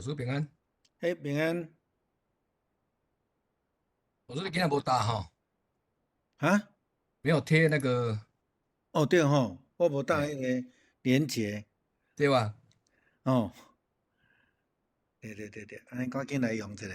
師平安。嘿，平安。我說你今日無搭吼？啊？沒有貼那個？哦，對吼，我無搭彼個連結。對吧？哦。對對對對，按呢趕緊來用一下。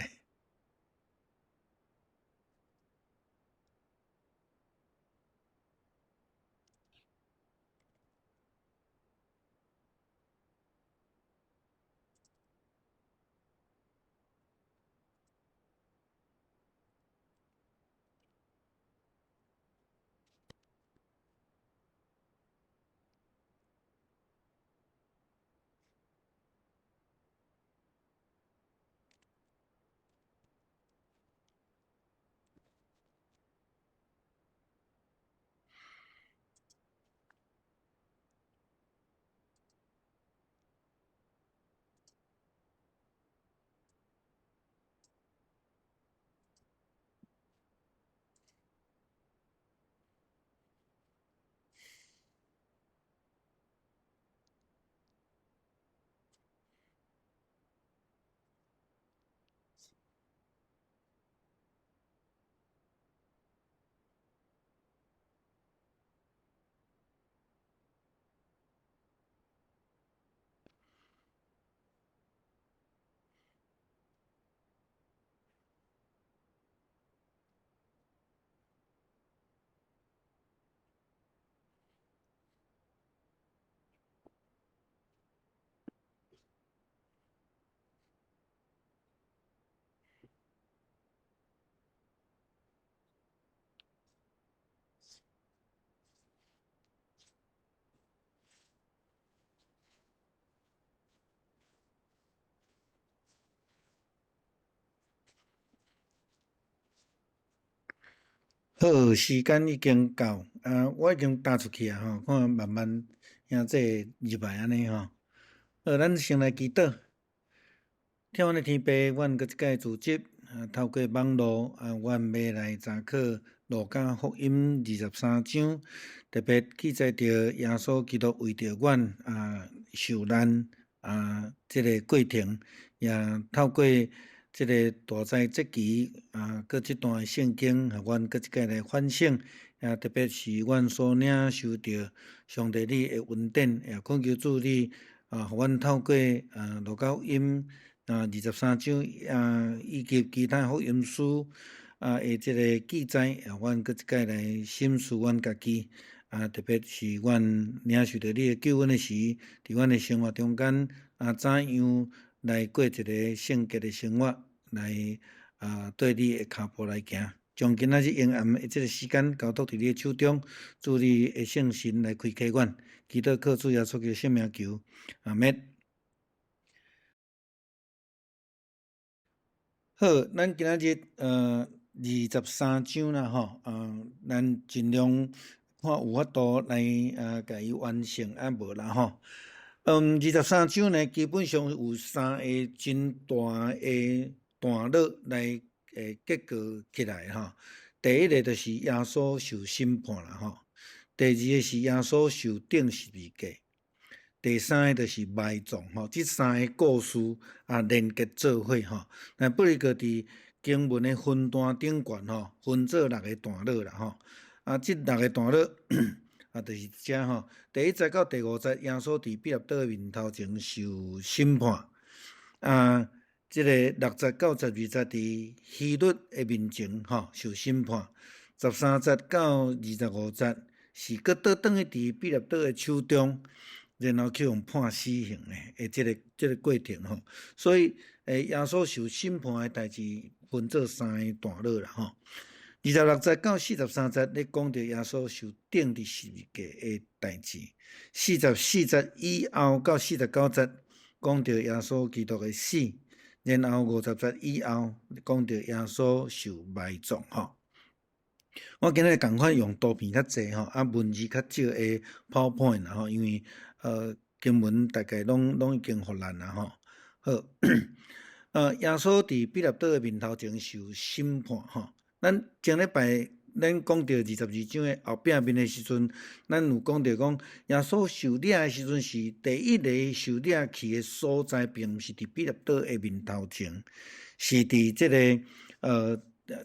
好，時間已經到，啊，我已經打出去啊吼，看慢慢兄弟入來按呢吼。好，咱先來祈禱。天阮的天父，阮閣一擺組織，啊，透過網路，啊，阮欲來查考路加福音23章，特別記載著耶穌基督為著阮啊受難啊，這个過程，也透過這个大災節期啊，閣這段聖經，予阮閣一擺來反省，也特別是阮所領受著上帝你的恩典，也懇求主你啊，予阮透過啊路加福音啊23章啊以及其他福音書啊的這个記載，予阮閣一擺來審視阮家己，啊，特別是阮領受著你的救恩的時，佇阮的生活中間啊，怎樣來過一个聖潔的生活，來啊對你的跤步來行，將今仔日黑暗的這个時間交託佇你的手中，主你的聖神來開啟阮，祈禱靠主耶穌基督聖名求，阿們。好，咱今仔日23章啦吼，咱盡量看有法度來共伊完成啊無啦吼。23章呢，基本上有三个真大的段落來結構起來吼。第一个就是耶穌受審判啦吼，第二个是耶穌受釘十字架，第三个就是埋葬吼。這三个故事啊連結做伙吼。那不過佇經文的分段頂懸吼，分做六个段落啦吼。啊，這六个段落。啊，就是這吼，第一節到第五節，耶穌佇彼拉多的面頭前受審判。啊，這個六節到12節，佇希律的面前吼受審判。13節到25節，是閣倒轉去佇彼拉多的手中，然後去予判死刑的，這个過程吼。所以，耶穌受審判的代誌分做三个段落啦吼。26節到43節咧講著耶穌受釘佇十字架的代誌，44節以後到49節講著耶穌基督的死，然後50節以後講著耶穌受埋葬吼。我今日仝款用圖片較濟吼，啊文字較少的 PowerPoint 啦吼，因為經文大概攏已經予咱啦吼。好，耶穌佇彼拉多的面頭前受審判吼。咱前禮拜咱講著22章的後壁面的時陣，咱有講著講，耶穌受掠的時陣是第一个受掠去的所在，並毋是佇彼納多的面頭前，是佇這个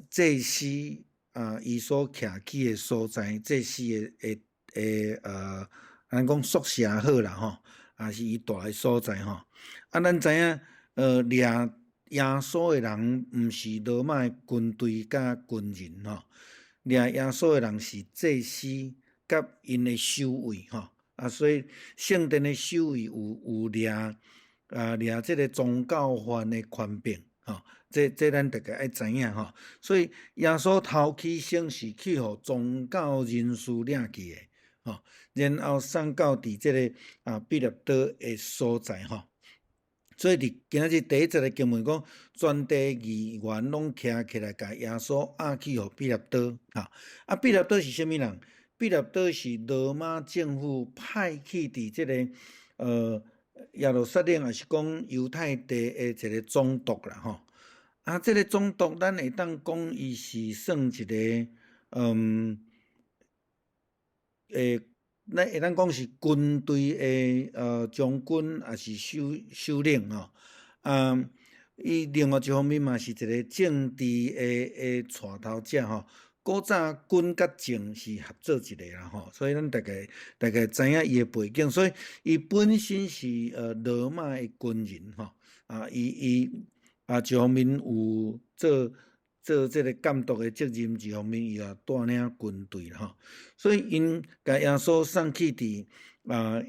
祭司啊，伊所徛起的所在，祭司的咱講宿舍好啦吼，也是伊蹛的所在吼。啊，咱知影，掠耶穌的人毋是羅馬的軍隊佮軍人吼，掠耶穌的人是祭司佮𪜶的守衛吼。啊，所以聖殿的守衛有掠啊掠這个宗教犯的權柄吼，這咱大家愛知影吼。所以耶穌頭起先是去予宗教人士掠去的吼，然後送到佇這个啊彼納多的所在吼。所以佇今仔日第一節的經文講，全地議員攏徛起來，共耶穌押去予彼納多。吼，啊，彼納多是啥物人？彼納多是羅馬政府派去佇這个耶路撒冷，抑是講猶太地的一个總督啦吼。啊，這个總督咱會當講伊是算一个咱會當講是軍隊的將軍，抑是首領吼。啊，伊另外一方面嘛是一个政治的帶頭者吼。古早軍佮政是合做一个啦吼，所以咱大概知影伊的背景，所以伊本身是羅馬的軍人吼。啊，伊啊一方面有做這个監督的責任，一方面伊也帶領軍隊吼，所以𪜶共耶穌送去佇啊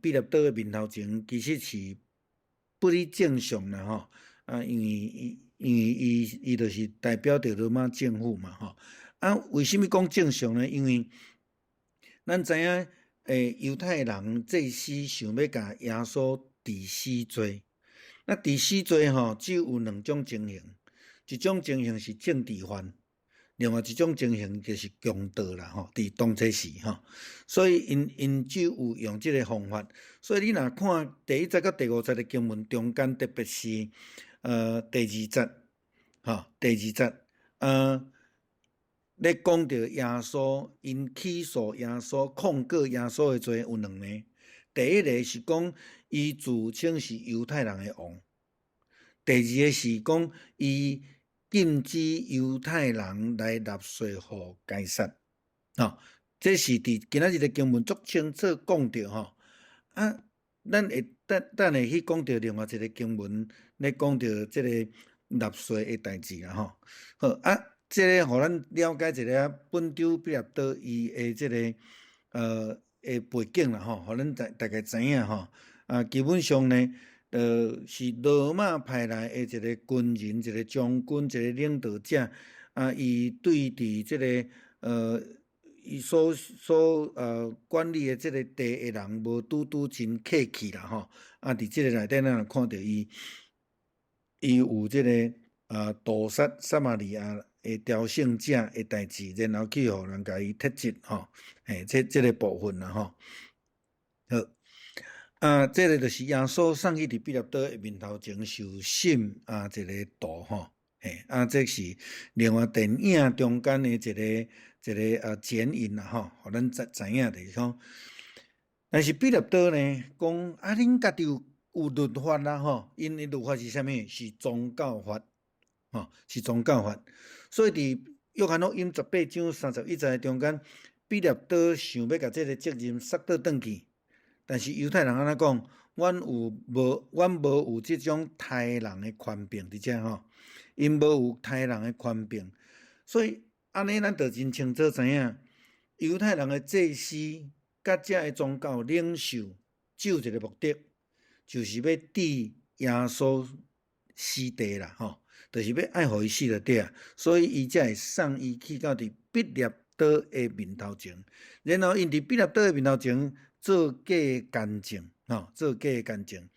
彼納多的面頭前，其實是不離正常啦吼。啊，因為伊就是代表著羅馬政府嘛吼。啊，為啥物講正常呢？因為咱知影猶太人祭司想欲共耶穌治死罪，那治死罪吼，只有兩種情形，一種情形是政治犯，另外一種情形就是強盜啦吼，佇當初時吼，所以𪜶只有用這个方法。所以你若看第一節佮第五節的經文中間，特別是第二節，吼，第二節，咧講著耶穌，𪜶起訴耶穌、控告耶穌的罪有兩个。第一个是講伊自稱是猶太人的王，第二個是講伊禁止猶太人來納稅予該撒，吼，這是佇今仔日的經文足清楚講著吼。啊，咱會等等下去講著另外一个經文，咧講著這個納稅的代誌啦吼。好啊，這个予咱了解一下本丟彼納多伊的這个的背景啦吼，予咱大概知影吼。啊，基本上呢，是羅馬派來的一个軍人、一个將軍、一个領導者，啊，伊對佇這个伊所管理的這个地的人，無拄拄真客氣啦吼。啊，佇這个內底，咱就看著伊，伊有這个屠殺撒瑪利亞的朝聖者的代誌，然後去予人共伊剔責吼，嘿，這个部分啦吼。好，啊，這个就是耶穌送去佇彼納多的面頭前受審啊，一个圖吼，嘿，啊，這是另外電影中間的一个啊剪影啦吼，予咱知影就是講，但是彼納多呢，講啊，恁家己有律法啦吼，𪜶的律法是啥物？是宗教法，吼，是宗教法。所以佇約翰福音18章31節中間，彼納多想欲共這个責任捒倒轉去，但是猶太人按怎講？阮有無？阮無有這種刣人的權柄佇遮吼，𪜶無有刣人的權柄，所以按呢，咱就真清楚知影，猶太人的祭司佮遮的宗教領袖只有一个目的，就是欲置耶穌死地啦，吼，就是欲愛予伊死就對啊，所以伊才會送伊去到佇彼納多的面頭前，然後𪜶佇彼納多的面頭前做假見證，吼，做假見證。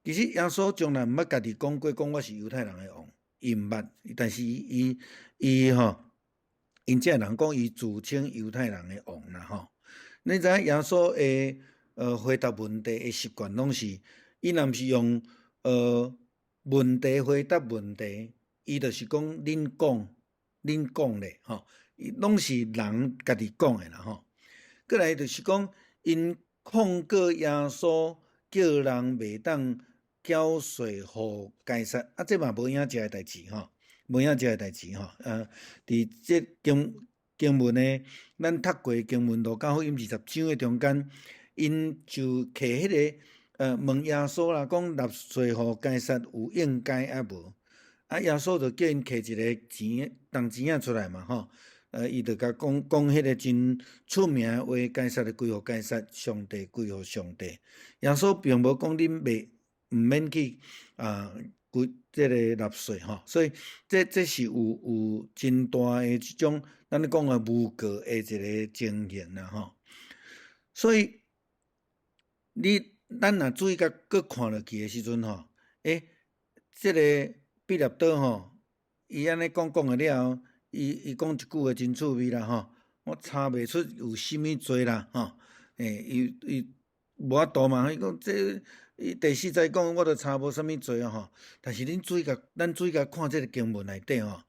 其實耶穌從來毋捌家己講過，講我是猶太人的王，伊毋捌，但是伊吼，𪜶遮人講伊自稱猶太人的王啦，吼。你知影耶穌的回答問題的習慣，攏是伊若毋是用問題回答問題，伊就是講恁講，恁講咧，吼。伊攏是人家己講的啦吼。過來就是講，𪜶控告耶穌叫人袂當繳稅予該撒，啊，這嘛無影食的代誌吼，無影食的代誌吼。佇這經文呢，咱讀過經文路加福音20章的中間，𪜶就提彼個問耶穌啦，講納稅予該撒有應該抑無？啊，耶穌就叫𪜶提一个錢銅錢仔出來嘛吼。伊就共講講彼个真出名的話，該撒的歸予該撒，上帝歸予上帝。耶穌並無講恁袂毋免去啊，歸這个納稅吼，所以這是有真大的這種咱咧講的誣告的一个情形啦吼。所以咱若注意共閣看落去的時陣吼，這个彼拉多吼，伊按呢講講了了後，伊講一句話真趣味啦吼，我查袂出有啥物罪啦吼，伊無法度嘛，伊講這伊第四節講，我都查無啥物罪啊吼。但是恁注意共，咱注意共看這个經文內底吼，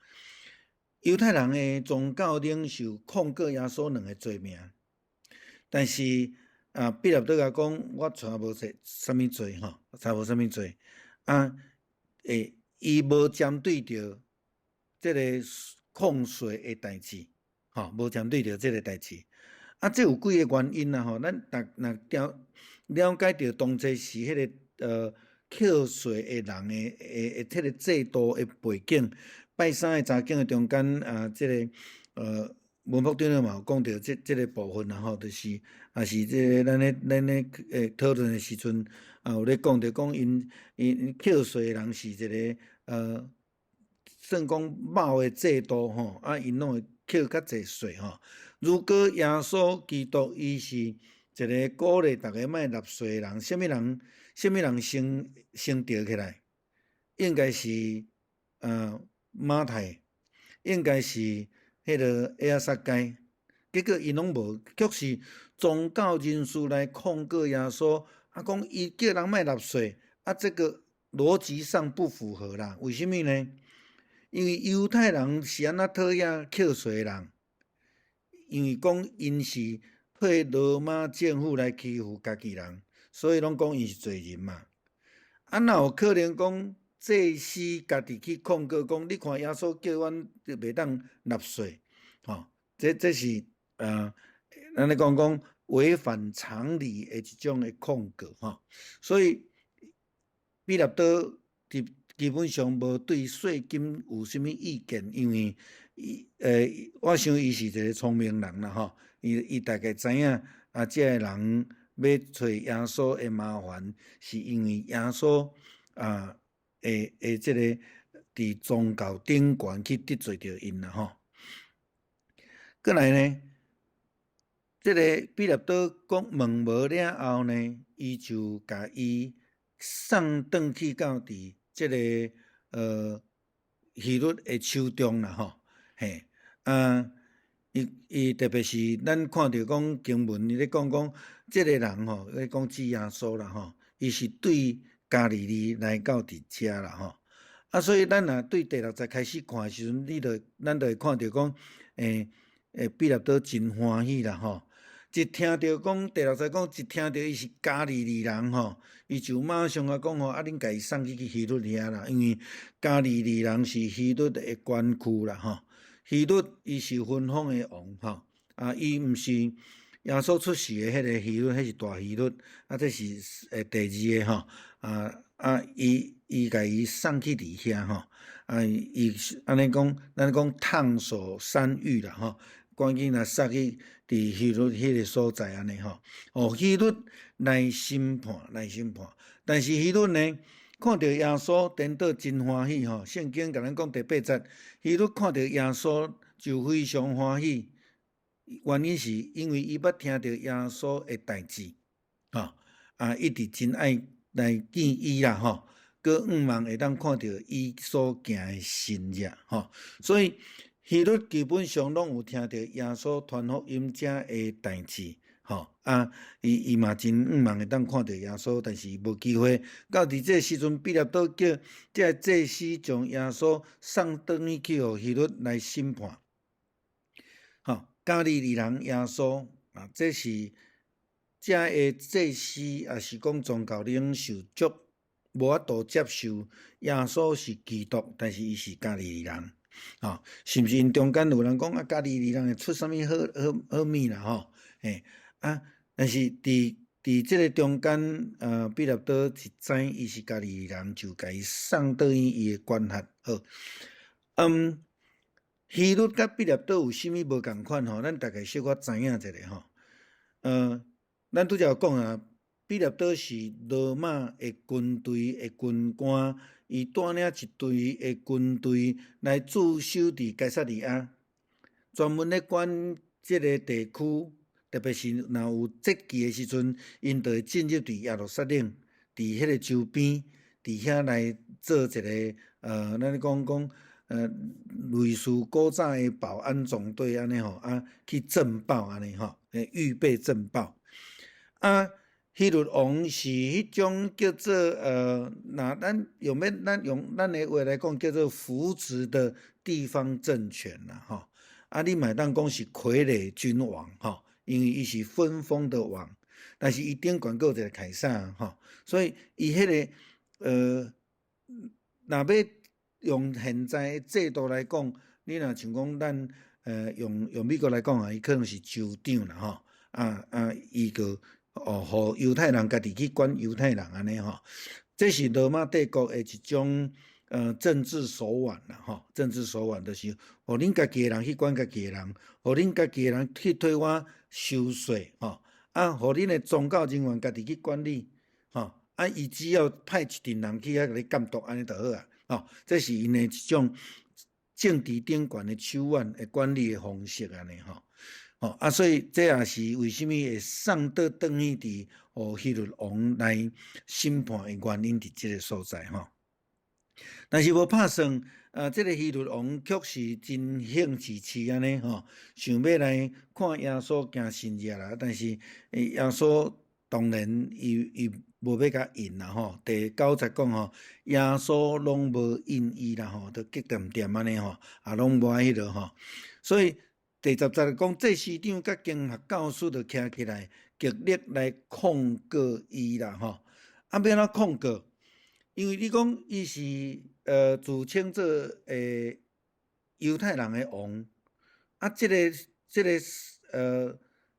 猶太人的宗教領袖控告耶穌兩个罪名，但是啊，彼拉多共講，我查無啥物罪吼，查無啥物罪啊，伊無針對著這个控稅的代誌，吼，無針對著這个代誌。啊，這有幾个原因啦吼，咱若了了解著當初時彼个扣稅的人的彼个制度的背景，拜三的查經的中間啊，這个文福長老嘛有講著這个部分啦吼，就是也是這个咱咧討論的時陣啊，有咧講著講𪜶扣稅的人是一个算講某的制度吼，啊，𪜶攏會扣較濟稅吼。如果耶穌基督伊是一个鼓勵逐家莫納稅的人，啥物人先著起來？應該是馬太，應該是彼个亞撒該，結果𪜶攏無，卻是宗教人士來控告耶穌，啊，講伊叫人莫納稅，啊，這个邏輯上不符合啦。為啥物呢？因為猶太人是按怎討厭扣稅的人？因為講𪜶是替羅馬政府來欺負家己人，所以攏講𪜶是罪人嘛。啊，哪有可能講祭司家己去控告講？你看耶穌叫阮袂當納稅，吼，這是咱咧講講違反常理的一種的控告，吼。所以彼拉多佇基本上無對稅金有啥物意見，因為伊我想伊是一个聰明人啦，吼，伊大概知影啊，這个人欲揣耶穌的麻煩，是因為耶穌啊，會這个佇宗教頂懸去得罪著𪜶啦，吼。過來呢，這个彼拉多講問無了後呢，伊就共伊送轉去到佇這个希律的手中啦，吼，嘿，啊，伊特別是咱看著講經文，伊咧講講這个人吼，咧講指耶穌啦，吼，伊是對加利利來到佇遮啦，吼，啊，所以咱若對第六節開始看的時陣，咱就會看著講，彼拉多真歡喜啦，吼，一聽著講第六節講，一聽著伊是加利利人吼，伊就馬上啊講吼，啊，恁共伊送去希律遐啦，因為加利利人是希律的管區啦，吼。希律伊是分封的王，吼，啊，伊毋是耶穌出世的彼个希律，彼是大希律，啊，這是第二个吼，啊，伊共伊送去佇遐吼，啊，伊按呢講，咱講燙手山芋啦，吼，趕緊來送去佇希律彼个所在按呢吼，哦，希律來審判，來審判，但是希律呢，看著耶穌，顛倒真歡喜吼。聖經共咱講第八節，希律看著耶穌就非常歡喜，原因是因為伊捌聽著耶穌的代誌，吼，啊，一直真愛來見伊啦，吼，閣向望會當看著伊所行的神跡，吼，所以希律基本上攏有聽著耶穌傳福音遮的代誌。吼啊！伊嘛真向望會當看著耶穌，但是無機會。到佇這个時陣，彼拉多叫這个祭司將耶穌送轉去予希律來審判。加利利人耶穌啊，這是遮个祭司，抑是講宗教領袖足無法度接受耶穌是基督，但是伊是加利利人，吼，是毋是𪜶中間有人講啊？加利利人會出啥物好好好物啦？吼，嘿啊！但是佇這个中間，彼拉多一知伊是加利利人，就共伊送轉去伊的管轄。好，希律佮彼拉多有啥物無仝款吼？咱大概小可知影一下吼。咱拄才有講啊，彼拉多是羅馬的軍隊的軍官，伊帶領一隊的軍隊來駐守佇該撒利亞，專門咧管這个地區，特別是若有節期的時陣，𪜶就會進入佇耶路撒冷，佇彼个周邊，佇遐來做一个咱講講類似古早的保安總隊按呢吼，啊去鎮暴按呢吼，預備鎮暴。啊，希律王是彼種叫做若咱用欲咱用咱的話來講，叫做扶植的地方政權啦吼。啊，你嘛會當講是傀儡君王吼，因為伊是分封的王，但是伊頂懸閣有一个凱撒吼，所以伊彼个若欲用現在的制度來講，你若像講咱用美國來講啊，伊可能是州長啦吼，啊啊，伊閣哦，予猶太人家己去管猶太人按呢吼，這是羅馬帝國的一種政治手腕啦吼，政治手腕就是予恁家己的人去管家己的人，予恁家己的人去替我收稅吼，啊，予恁的宗教人員家己去管理吼，啊，伊只要派一陣人去遐共你監督按呢就好啊，吼，這是𪜶的一種政治頂懸的手腕的管理的方式按呢吼。吼啊，所以這也是為啥物會送倒轉去佇予希律王來審判的原因，佇這个所在吼。但是無拍算，啊，這个希律王卻是真興致痴按呢吼，想欲來看耶穌行神跡啦。但是耶穌當然伊無欲共應啦吼。第九節講吼，耶穌攏無應伊啦吼，都激恬恬按呢吼，也攏無愛彼落吼。所以第十節講，祭司長佮經學教師就徛起來，極力來控告伊啦吼。啊，欲按怎控告？因為你講伊是自稱做猶太人的王，啊，這个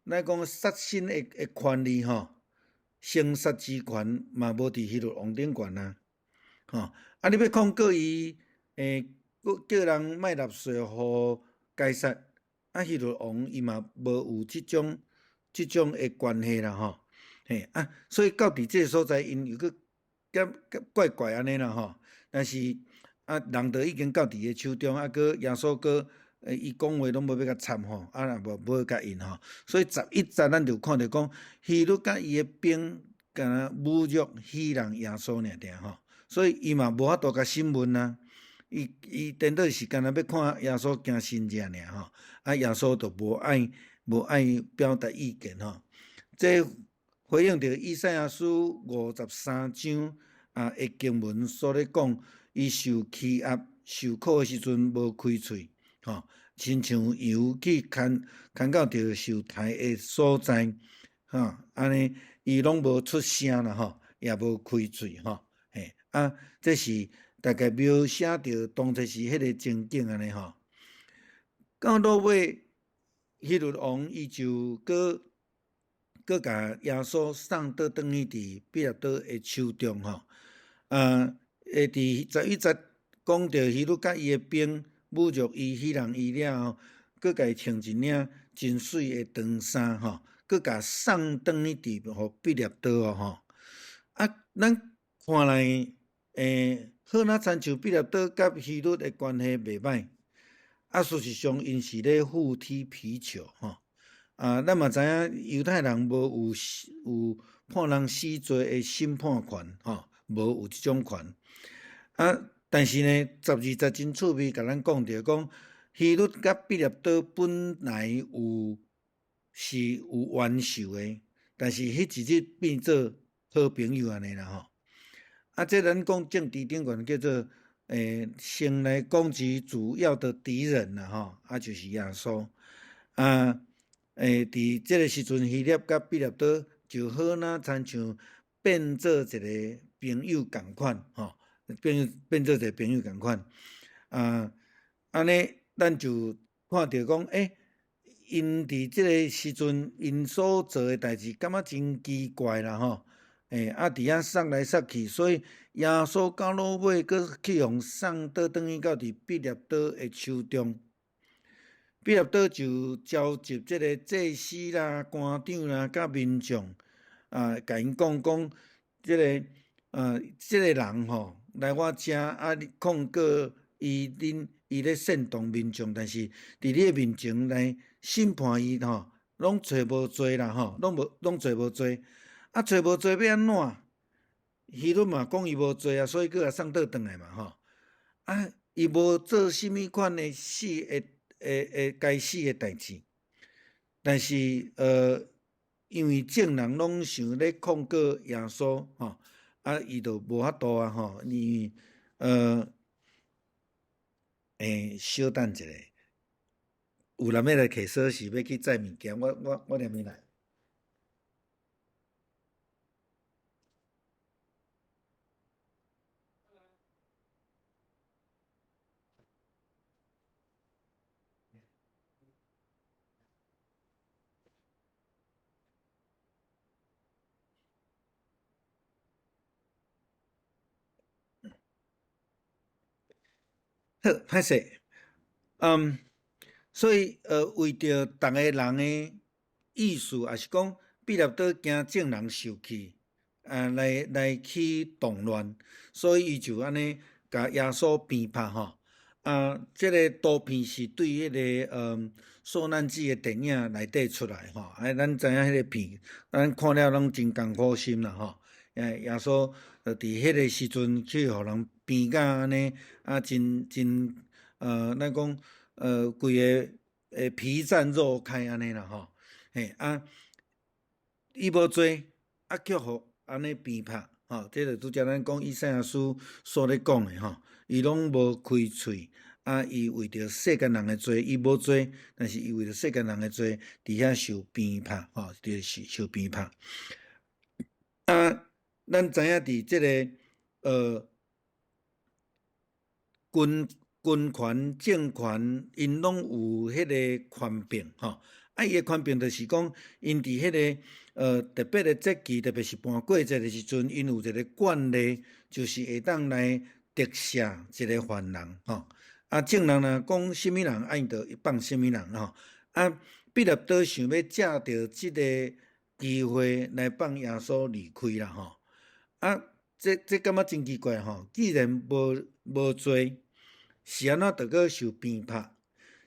咱講殺身的權利吼，生殺之權嘛無佇希律王頂懸啊，吼，啊，你欲控告伊，閣叫人莫納稅予該撒，啊，希律王伊嘛無有這種的關係啦吼，嘿啊，所以到佇這个所在，𪜶又閣感覺怪怪按呢啦吼，但是啊，人都已經到佇伊手中，啊，閣耶穌閣伊講話攏無欲共插吼，啊，也無欲共應吼，所以十一節咱就看著講，希律佮伊的兵敢若侮辱戲弄耶穌爾爾吼，所以伊嘛無法度共審問啊，伊顛倒是敢若欲看耶穌行神跡爾吼，啊，耶穌就無愛表達意見吼，這回應著以賽亞書五十三章啊的經文所咧講，伊受欺壓、受苦的時陣無開喙，吼，親像羊去牽牽到著受刣的所在，吼，按呢伊攏無出聲啦，吼，也無開喙，吼，嘿，啊，這是大概描寫著當初時彼个情景按呢吼。到落尾，希律王伊就閣閣共耶穌送倒轉去佇彼拉多的手中吼，啊，會佇十一節講著希律佮伊的兵侮辱伊、戲弄伊了後，閣共伊穿一領真媠的長衫吼，閣共送轉去佇予彼拉多哦吼。啊，咱看來，好若親像彼拉多佮希律的關係袂䆀，啊，事實上𪜶是咧互踢皮球吼。啊，咱嘛知影猶太人無有有判人死罪的審判權，吼，無有這種權。啊，但是呢，十二節真趣味，共咱講著講，希律佮彼拉多本來有是有冤仇的，但是彼一日變做好朋友按呢啦吼。啊，這咱講政治頂懸叫做，先來攻擊主要的敵人啦吼，啊，就是耶穌。啊，佇這个時陣，希律佮彼拉多就好若親像變做一个朋友仝款，吼，變做一个朋友仝款。啊，按呢，咱就看著講，𪜶佇這个時陣，𪜶所做的代誌，感覺真奇怪啦，吼。啊，佇遐送來送去，所以耶穌到落尾，閣去予送倒轉去到佇彼拉多的手中。彼拉多就召集這个祭司啦、官長啦、佮民眾，啊，共𪜶講講，這个人吼來我遮啊，控告伊恁伊咧煽動民眾，但是佇你的面前來審判伊吼，攏揣無罪啦吼，攏無攏揣無罪。啊，揣無罪欲按怎？希律嘛講伊無罪啊，所以閣共送倒轉來嘛吼。啊，伊無做啥物款的死的會會該死的代誌，但是因為眾人攏想咧控告耶穌吼，啊，伊就無法度啊吼，因為小等一下，有人欲來提鎖匙，欲去載物件，我念伊來。好，歹勢，所以為著逐个人的意思，抑是講彼拉多驚眾人受氣，啊，來去動亂，所以伊就按呢共耶穌鞭拍吼。啊，這个圖片是對彼个受難記的電影內底出來吼。啊，咱知影彼个片，咱看了攏真艱苦心啦吼。耶穌佇彼个時陣去予人鞭甲按呢，啊，真真咱講規个皮綻肉開按呢啦吼。嘿啊，伊無罪，啊，卻予按呢鞭拍，吼，這就拄才咱講以賽亞書所咧講的吼，伊攏無開喙，啊，伊為著世間人的罪，伊無罪，但是伊為著世間人的罪，佇遐受鞭拍，吼，佇受鞭拍。啊，咱知影佇這个軍權政權，𪜶攏有彼个權柄，吼。啊，伊的權柄就是講，𪜶佇彼个特別的節期，特別是盤過節的時陣，𪜶有一个慣例，就是會當來特赦一个犯人，吼。啊，眾人若講啥物人，啊，𪜶就放啥物人，吼。啊，彼拉多想欲藉著這个機會來放耶穌離開啦，吼。啊，這感覺真奇怪，吼。既然無罪，是按怎著閣受鞭拍？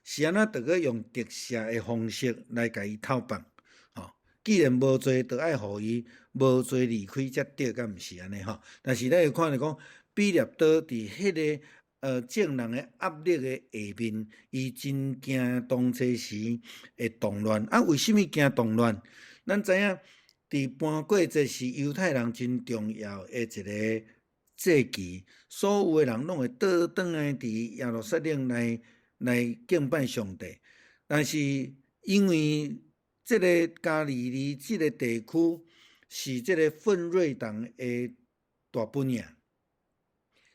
是按怎著閣用特赦的方式來共伊透放？吼，既然無罪，著愛予伊無罪離開才對，敢毋是按呢吼？但是咱會看著講，彼拉多佇彼个眾人的壓力的下面，伊真驚當初時會動亂。啊，為啥物驚動亂？咱知影，佇盤過節是猶太人真重要的一个節期，所有的人攏會倒轉來佇耶路撒冷來敬拜上帝。但是因為這个加利利這个地區是這个奮銳黨的大本營，佇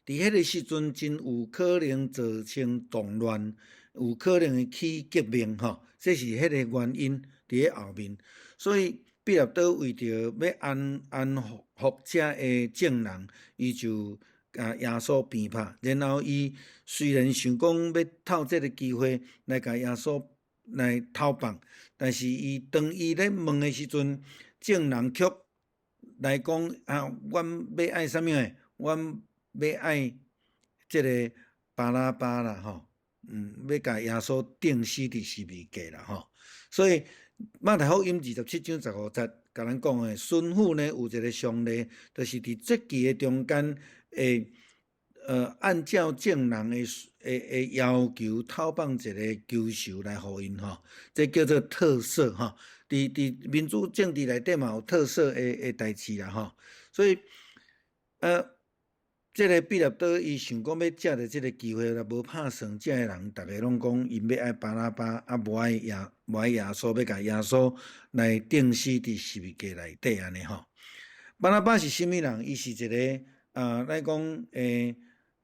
彼个時陣真有可能造成動亂，有可能會起革命吼，這是彼个原因佇咧後面。所以彼拉多為著欲安撫遮的眾人，伊就共耶穌鞭拍，然後伊雖然想講欲透這个機會來共耶穌來偷放，但是伊當伊咧問的時陣，眾人卻來講啊，阮欲愛啥物呢？阮欲愛這个巴拉巴啦吼，欲共耶穌釘死佇十字架啦吼。所以馬太福音27章15節，共咱講的，巡撫呢有一个常例，就是佇節期的中間會按照眾人的要求，偷放一个囚囚來予𪜶吼，這叫做特赦吼。佇民主政治內底嘛有特赦的代誌啦吼。所以，這个彼拉多伊想講欲藉著這个機會，若無拍算，遮的人逐个攏講𪜶欲愛巴拉巴，啊無愛耶穌，欲共耶穌來釘死佇十字架內底按呢吼。巴拉巴是啥物人？伊是一个啊，咱講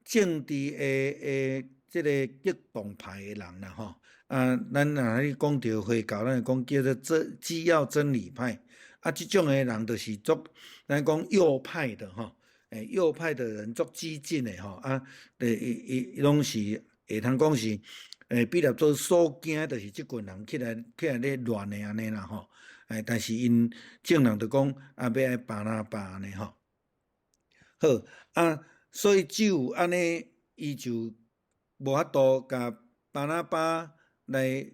政治的這个激動派的人啦吼。啊，咱若咧講著回教，咱會講叫做真基要真理派。啊，這種的人就是足咱講右派的吼。右派的人足激進的吼，啊，伊攏是會通講是，彼拉多所驚，就是這群人起來咧亂的按呢啦吼。但是𪜶眾人就講啊，欲愛巴拉巴按呢吼。好，啊，所以只有按呢，伊就無法度共巴拉巴來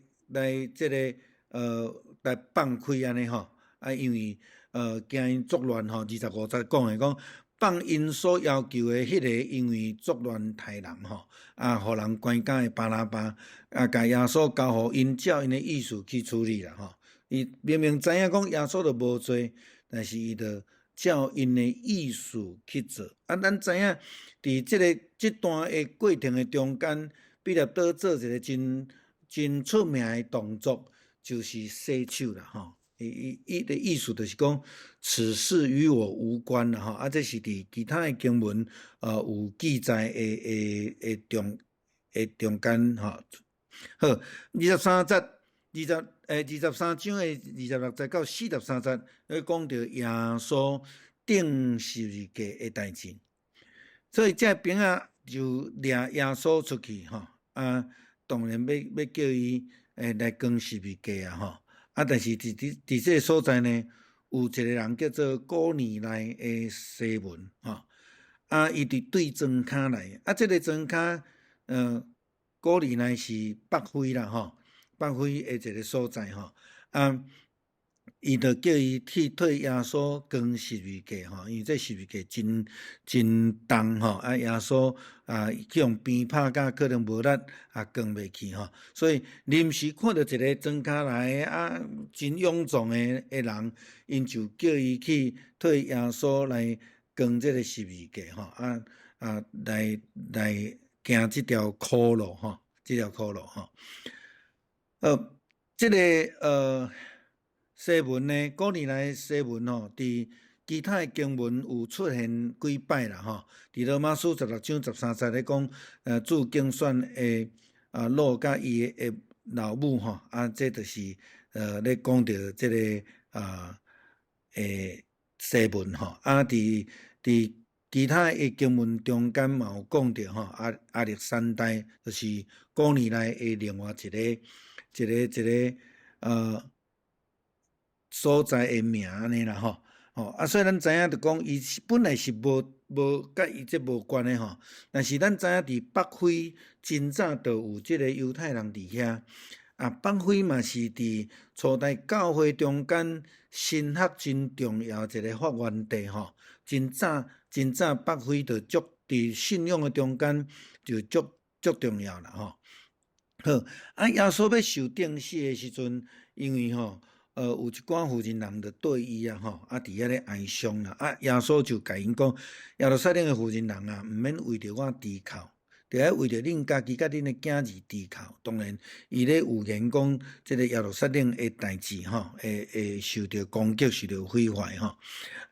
這个來放開按呢吼。啊，因為驚𪜶作亂吼，25節講的講，放𪜶所要求的彼个，因為作亂刣人吼，啊，予人關監的巴拉巴，啊，共耶穌交予𪜶照𪜶的意思去處理啦吼。伊明明知影講耶穌就無罪，但是伊就照𪜶的意思去做。啊，咱知影佇這个這段的過程的中間，彼拉多做一个真真出名的動作，就是洗手啦吼。伊的意思就是講，此事與我無關啦吼。啊，這是佇其他的經文有記載的中間吼。好，23節，23章的26節到43節，咧講著耶穌釘十字架的代誌。所以這兵仔就掠耶穌出去吼，啊，當然欲叫伊來扛十字架啊吼。啊，但是佇這个所在呢，有一个人叫做古利奈的西門吼，啊，伊佇對莊跤來，啊，這个莊跤，古利奈是北非啦吼，北非的一个所在吼，啊，伊就叫伊去替耶穌扛十字架吼，因為這十字架真真重吼，啊，耶穌啊去予鞭拍甲可能無力啊扛袂去吼，所以臨時看著一个莊跤來啊，真勇壯的人，𪜶就叫伊去替耶穌來扛這个十字架吼，啊來行這條苦路吼，這條苦路吼。這个西門呢，古利奈西門吼，佇其他的經文有出現幾擺啦吼。佇羅馬書16章13節咧講，主揀選的啊滷佮伊的老母吼，啊，這就是咧講著這个啊西門吼。啊，佇其他的經文中間嘛有講著吼，亞歷山大就是古利奈的另外一个所在的名按呢啦吼，吼啊，所以咱知影就講，伊本來是無佮伊這無關的吼，但是咱知影佇北非真早就有這个猶太人佇遐，啊，北非嘛是佇初代教會中間神學真重要一个發源地吼，真早真早北非就足佇信仰的中間就足足重要啦吼。好，啊，耶穌欲受釘死的時陣，因為吼，有一寡婦人人就對伊啊吼，啊佇遐咧哀傷啦，啊耶穌就共𪜶講，耶路撒冷的婦人人啊，毋免為著我啼哭，著愛為著恁家己佮恁的囝兒啼哭。當然，伊咧預言講，這个耶路撒冷的代誌吼，會受著攻擊，受著毀壞吼。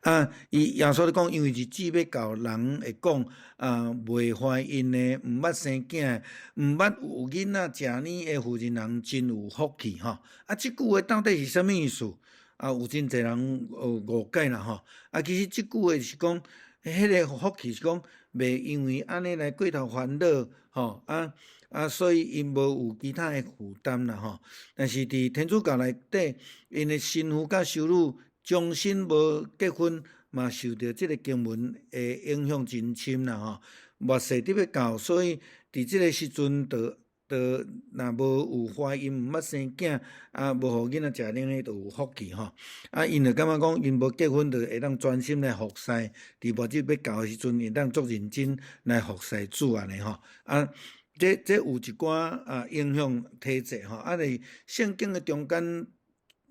啊，伊耶穌咧講，因為日子欲到，人會講啊，未懷孕的，毋捌生囝，毋捌有囡仔食奶的婦人人真有福氣吼。啊，這句話到底是啥物意思？啊，有真濟人誤解啦吼。啊，其實這句話是講，彼个福氣是講，袂因為按呢來過頭煩惱吼，啊，所以𪜶無有其他的負擔啦吼。但是佇天主教內底，𪜶的神父佮修女終身無結婚，嘛受著這个經文的影響真深啦吼。末世得欲到，所以佇這个時陣，就若無有懷孕，毋捌生囝，啊，無予囡仔食奶的，就有福氣吼。啊，𪜶就感覺講，𪜶無結婚，就會當專心來服侍，佇末日欲到的時陣，會當足認真來服侍主按呢吼。啊，這有一寡啊影響體制吼。啊，佇聖經的中間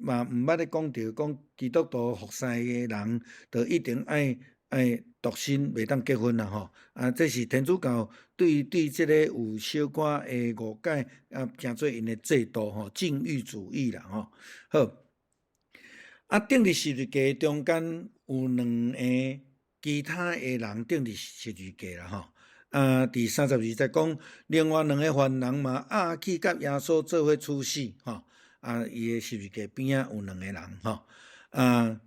嘛，毋捌咧講著講基督徒服侍的人，就一定愛愛獨身，袂當結婚啦吼。啊，這是天主教對這個有小可的誤解，啊，成做𪜶的制度吼，禁欲主義啦吼。好，啊，釘佇十字架中間有兩個其他的人釘佇十字架啦吼。啊，佇32節講，另外兩个犯人嘛押去佮耶穌做伙處死吼。啊，伊的十字架邊仔有兩個人吼。啊，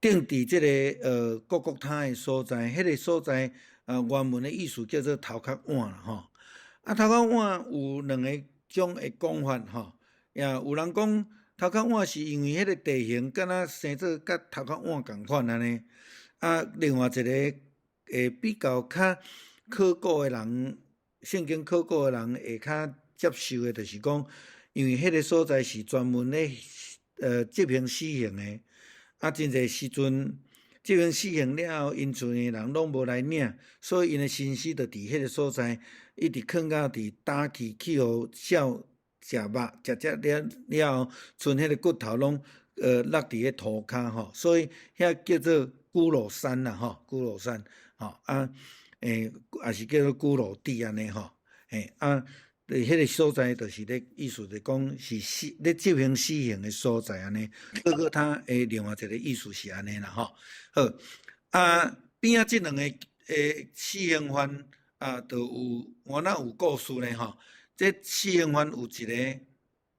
釘佇這个各各他的所在，彼個所在啊，原文的意思叫做頭殼碗啦吼。啊，頭殼碗有兩个種的講法吼。也有人講頭殼碗是因為彼个地形敢若生做佮頭殼碗仝款按呢。啊，另外一个會比較較考古的人，聖經考古的人會較接受的，就是講，因為彼个所在是專門咧執行死刑的。啊，真濟時陣執行死刑了後，𪜶厝的人攏無來領，所以𪜶的身屍就佇彼个所在，一直囥到佇早起去予鳥食肉，食食了了後，賰彼个骨頭攏落佇彼塗跤吼，所以遐叫做髑髏山啦吼，髑髏山吼啊，也是叫做髑髏地按呢吼，嘿啊。佇彼个所在，就是咧意思就講是死咧執行死刑的所在按呢。各各他的另外一個意思是按呢啦吼。好，啊邊仔這兩个死刑犯啊，就有原來有故事咧吼。這死刑犯有一个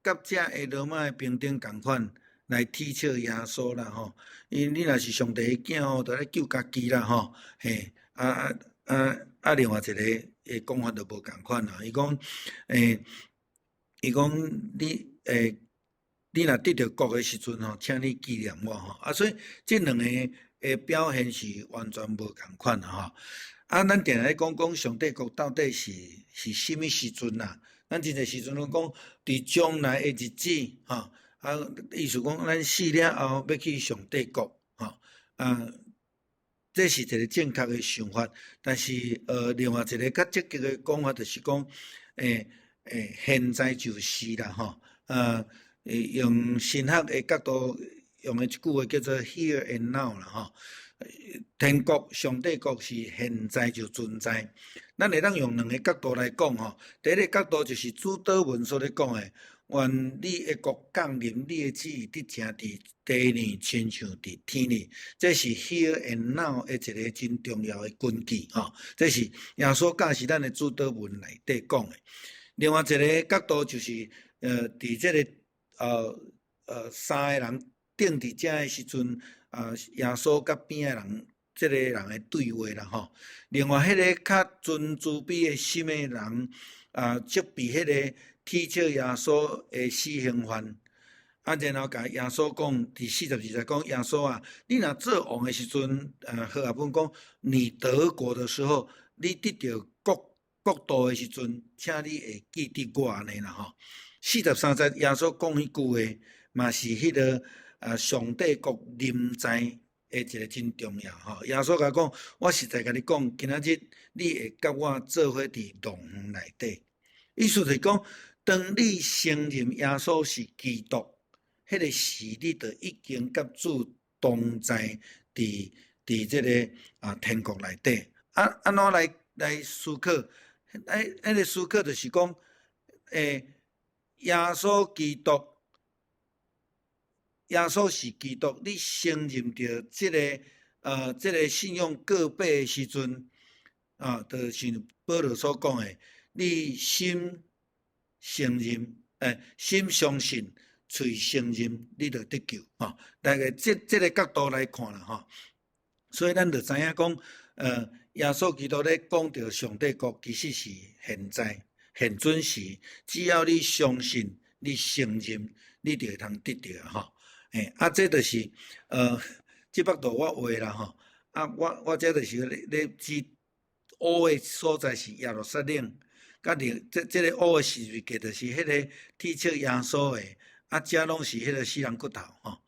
佮遮的羅馬的兵丁仝款來恥笑耶穌啦吼。因你若是上帝的囝吼，就來救家己啦吼。嘿，啊啊啊啊！另外一個的講法就無仝款啦。伊講，伊講你若得著國的時陣吼，請你紀念我吼。啊，所以這兩个的表現是完全無仝款啦吼。啊，咱定來講講上帝國到底是啥物時陣啦？咱真濟時陣攏講佇將來的日子吼，啊，意思講咱死了後欲去上帝國吼，啊，這是一个正確的想法。但是另外一个較積極的講法就是講，現在就是啦吼，啊，用神學的角度用的一句話叫做 here and now 啦吼。天國、上帝國是現在就存在。咱會當用兩个角度來講吼。第一个角度就是主禱文所咧講的，願你的國降臨，你的旨意得成佇地呢，親像佇天呢。這是 here and now 的一个真重要的根據吼。這是耶穌教示咱的主禱文內底講的。另外一个角度就是，佇這个三个人釘佇遮的時陣，啊，耶穌佮邊仔人，這个人的對話啦吼。另外，彼个較存慈悲的心的人，啊，責備彼个恥笑耶穌的死刑犯，啊，然後共耶穌講，佇42節講耶穌啊，你若做王的時陣，和合本講，你得國的時候，你得著國度的時陣，請你會記得我按呢啦吼。43節耶穌講彼句話，嘛是彼个啊，上帝國臨在的一个真重要吼。耶穌共講，我實在共你講，今仔日你會佮我做伙佇樂園內底。意思就是講，當你承認耶穌是基督，彼个時你就已經佮主同在佇這个天國內底。啊，按怎來思考？彼个思考就是講，耶穌基督，耶穌是基督，你承認著這个信仰告白的時陣，啊，就是保羅所講的，你心承認，心相信，喙承認，你就得救，吼。大概這个角度來看啦，吼。所以咱就知影講，耶穌基督咧講著上帝國，其實是現在、現準時，只要你相信、你承認，你就會通得著吼。啊，這就是，這幅圖我畫啦吼。啊，我這就是咧指烏的所在是耶路撒冷，佮另這个烏的十字架就是彼个恥笑耶穌的，啊，這攏是彼个死人骨頭吼。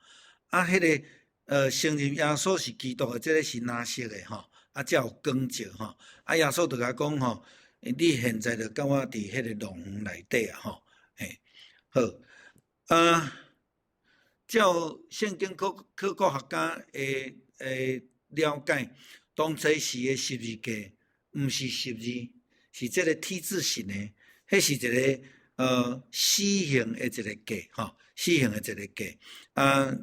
啊，彼个承認耶穌是基督的，這个是藍色的吼。啊，才有光照吼。啊，耶穌就共講吼，你現在就佮我佇彼个樂園內底啊吼。嘿，好，啊，照聖經考古學家的了解，當初時的十字架，毋是十字，是這个 T 字形的，彼是一个死刑的一个架，吼，死刑的一个架。啊，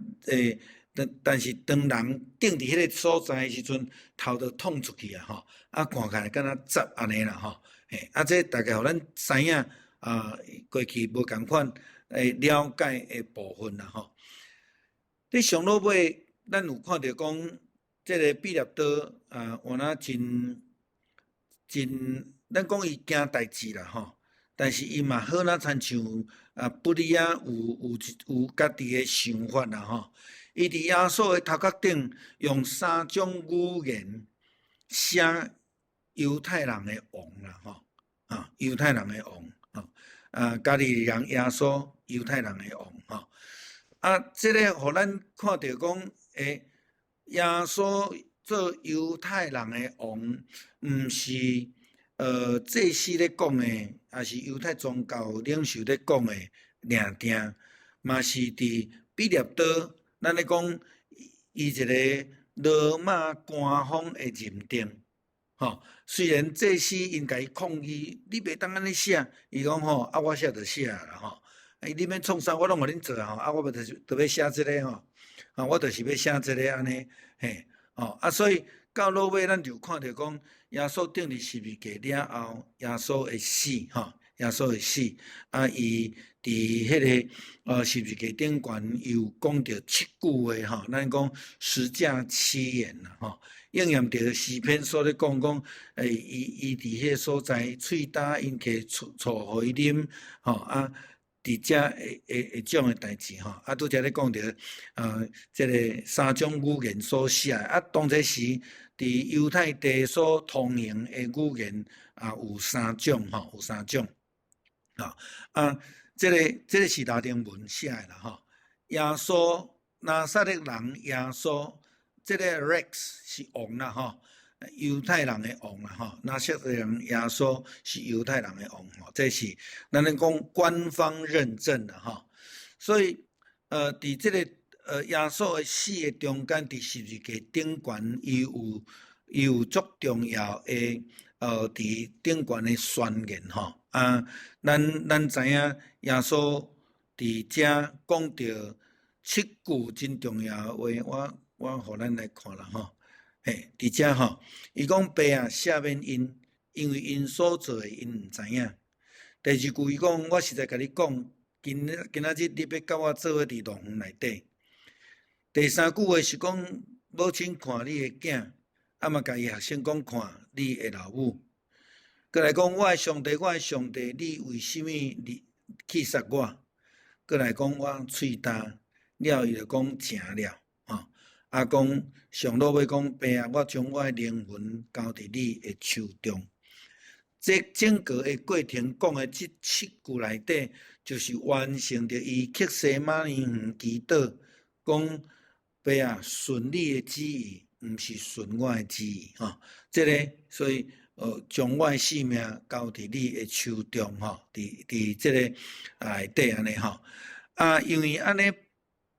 但是當人釘佇彼个所在的時陣，頭就捅出去啊，吼，啊，看起來敢若十按呢啦，吼，嘿，啊，這大概予咱知影啊，過去無仝款會了解的部分啦，吼。佇上落尾，咱有看著講，這个彼拉多啊，原來真真，咱講伊驚代誌啦，吼，但是伊嘛好若親像啊，不離啊，有家己的想法啦，吼。伊佇耶穌的頭殼頂用三種語言寫猶太人的王啦，吼，啊，猶太人的王，吼，啊，加利利人耶穌，猶太人的王，吼。啊，這个予咱看著講，耶穌做猶太人的王，毋是祭司咧講的，抑是猶太宗教領袖咧講的，爾定，嘛是佇彼拉多，咱咧講伊一个羅馬官方的認定，吼。雖然祭司𪜶共伊抗議，你袂當按呢寫，伊講吼，啊我寫就寫啦，吼。欸，你欲創啥，我攏予恁做吼，啊，我就是就欲寫這个吼，啊，我就是欲寫這个按呢，嘿，吼，啊，所以到落尾，咱就看著講，耶穌釘佇十字架了後，耶穌的死，吼，耶穌的死，啊，伊佇彼个十字架頂懸又講著七句話，吼，咱講十架七言啦，吼，應驗著詩篇所咧講講，伊佇彼个所在，喙焦𪜶摕醋予伊啉，吼，啊。佇遮會種的代誌吼，啊，拄才咧講著，這个三種語言所寫的，啊，當初時佇猶太地所通行的語言啊，有三種吼，有三種，吼，啊，這个是拉丁文寫的啦吼。耶穌拿撒勒人耶穌，這个 Rex 是王啦吼，猶太人的王啦吼，拿撒勒人耶穌是猶太人的王吼，這是咱咧講官方認證啦吼。所以，佇這个耶穌的死的中間，佇十字架頂懸，伊有足重要的佇頂懸的宣言吼。啊，咱知影耶穌佇遮講著七句真重要的話，我予咱來看啦吼。嘿，佇遮吼，伊講爸啊，赦免𪜶，因為𪜶所做的，𪜶毋知影。第二句伊講，我實在共你講，今仔日你欲佮我做伙佇樂園內底。第三句話是講，母親看你的囝，啊嘛共伊學生講看你的老母。閣來講，我的上帝，我的上帝，你為啥物離棄殺我？閣來講，我喙焦了，伊就講成了，吼。啊，講上落尾講，爸啊，我將我的靈魂交佇你的手中。這整個的過程講的這七句內底，就是完成著伊客西馬尼園祈禱，講爸啊，順你的旨意，毋是順我的旨意，吼。這个所以，將我的性命交佇你的手中，吼，佇這个內底按呢吼。啊，因為按呢，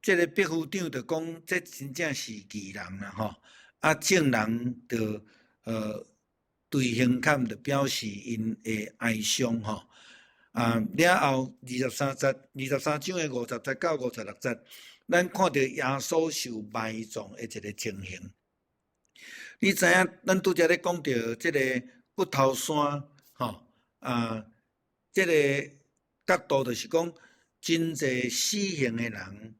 這个百夫長就講，這真正是義人啦，吼。啊，眾人就隨胸坎就表示𪜶的哀傷，吼。啊，了後23節，23章的50節到56節，咱看著耶穌受埋葬的一个情形。你知影，咱拄才咧講著這个骨頭山，吼，啊，這个角度就是講，真濟死刑的人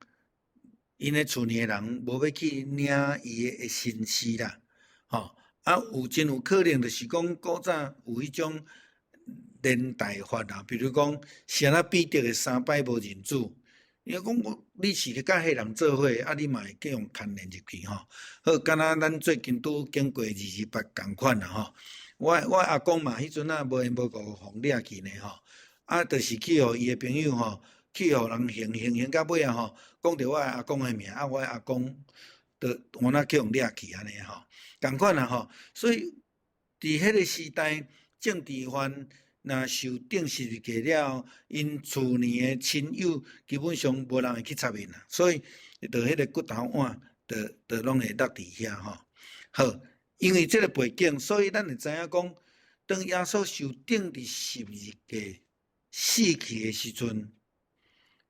，𪜶的厝裡的人無欲去領伊的身屍啦，吼，啊，有真有可能就是講古早有彼種連帶法啦，比如講，啥物彼得會三擺無認主，伊講我你是去佮彼人做伙，啊，你嘛會去予牽連入去吼。好，敢若咱最近拄經過228仝款啦吼。我阿公嘛，彼陣啊無緣無故予掠去呢吼，啊，就是去予伊的朋友吼，去予人刑刑刑到尾仔吼，講著我阿公的名，啊，我阿公就換哪去予掠去按呢吼，仝款啦吼。所以佇彼个時代，政治犯若受釘十字架了後，𪜶厝裡的親友基本上無人會去插𪜶啦，所以就彼个骨頭碗，就攏會落佇遐吼。好，因為這个背景，所以咱會知影講，當耶穌受釘佇十字架死去的時陣，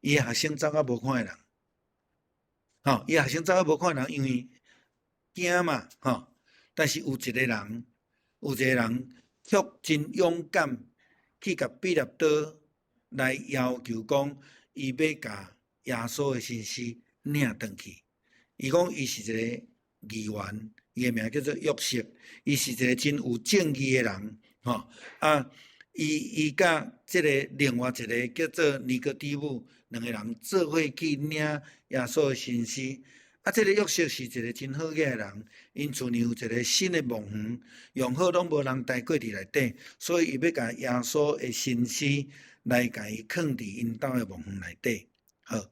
伊的學生走甲無看見人，吼，伊學生走甲無看見人，因為驚嘛，吼。但是有一个人，有一个人卻真勇敢，去共彼拉多來要求講，伊欲共耶穌的身屍領轉去。伊講伊是一个議員，伊的名叫做約瑟，伊是一个真有正義的人，吼啊！伊佮這个另外一个叫做尼哥底母，兩个人做伙去領耶穌的身屍。啊，這个約瑟是一个真好額的人，𪜶厝裡有一个新的墓園，用好攏無人待過佇內底，所以伊欲共耶穌的身屍來共伊囥佇𪜶兜的墓園內底。好，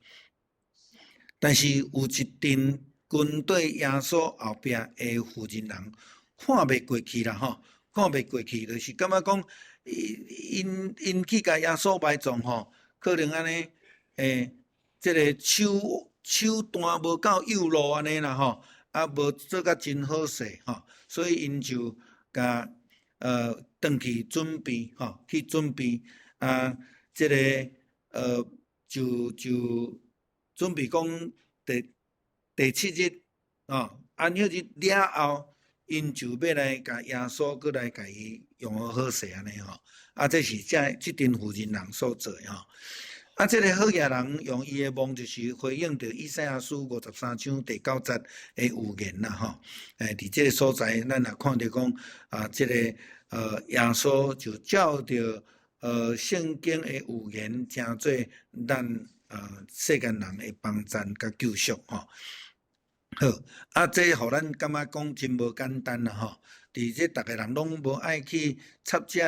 但是有一陣跟綴耶穌後壁的婦人人看袂過去啦吼，看袂過去，就是感覺講，𪜶去共耶穌埋葬吼，可能按呢，這个手段無夠幼路按呢啦吼，啊無做甲真好勢吼，所以𪜶就共轉去準備吼，去準備啊，這个就準備講第七日吼，安息日了後，𪜶就欲來共耶穌閣來共伊用好好勢按呢吼，啊，這是這陣婦人人所做的吼。啊，這个好額人用伊的夢，就是回應著以賽亞書53章第9節的預言啦吼。佇這个所在，咱也看著講啊，這个耶穌就照著聖經的預言，成做咱世間人的幫贊佮救贖吼。好，啊，這予咱感覺講真無簡單啦吼。佇這逐个人攏無愛去插這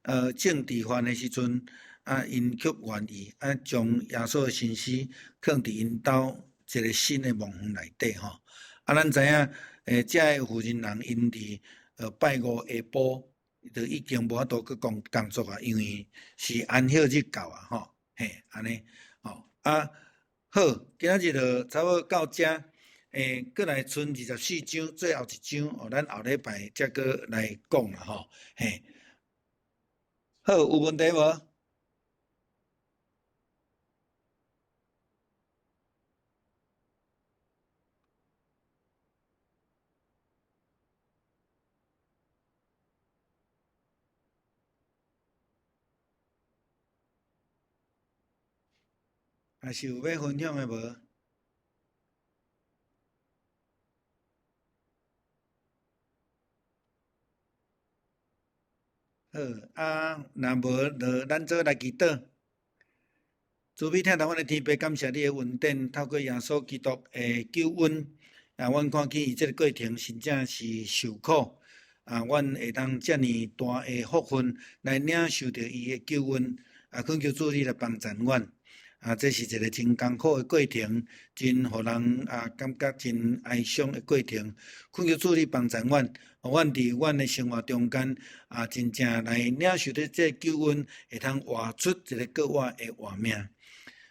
个政治犯的時陣。啊，𪜶卻願意啊，將耶穌的身屍囥佇𪜶兜一个新的墓園內底吼。啊，咱知影，這个婦人人𪜶佇拜五下晡就已經無法度閣工作啊，因為是安息日到啊，吼，嘿，按呢，吼，啊，好，今仔日就差不多到遮，閣來賰24章最後一章，哦，咱後禮拜才閣來講啦，吼，嘿，好，有問題無？還是有欲分享的無？好，啊，若無就咱做來祈禱。慈悲疼阮的天父，感謝你的恩典，透過耶穌基督的救恩，啊，阮看見伊這个過程真正是受苦，啊，阮會當遮爾大的福分來領受著伊的救恩，啊，懇求主你來幫贊阮。啊，這是一个真艱苦的過程，真予人啊感覺真哀傷的過程。懇求主你幫助阮，予阮佇阮的生活中間啊，真正來領受著這个救恩，會通活出一个閣活的活命。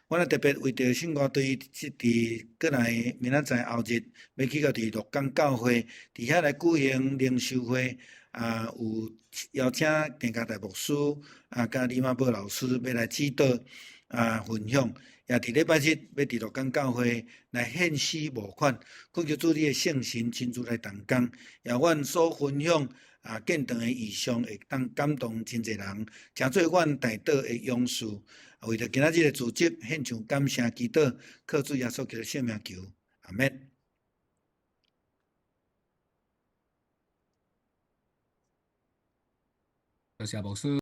阮也特別為著聖歌隊佇閣來明仔載後日欲去到佇鹿港教會，佇遐來舉行靈修會，啊，有邀請鄭家大牧師啊，佮李馬寶老師欲來指導。啊，分享，也佇禮拜日欲佇鹿港教會來獻詩募款，懇求主你的聖神親自來動工，也阮所分享啊見證的異象會當感動真濟人，成做阮代禱的勇士。為著今仔日的組織獻上感謝祈禱，靠主耶穌基督聖名求，阿們。多謝牧師。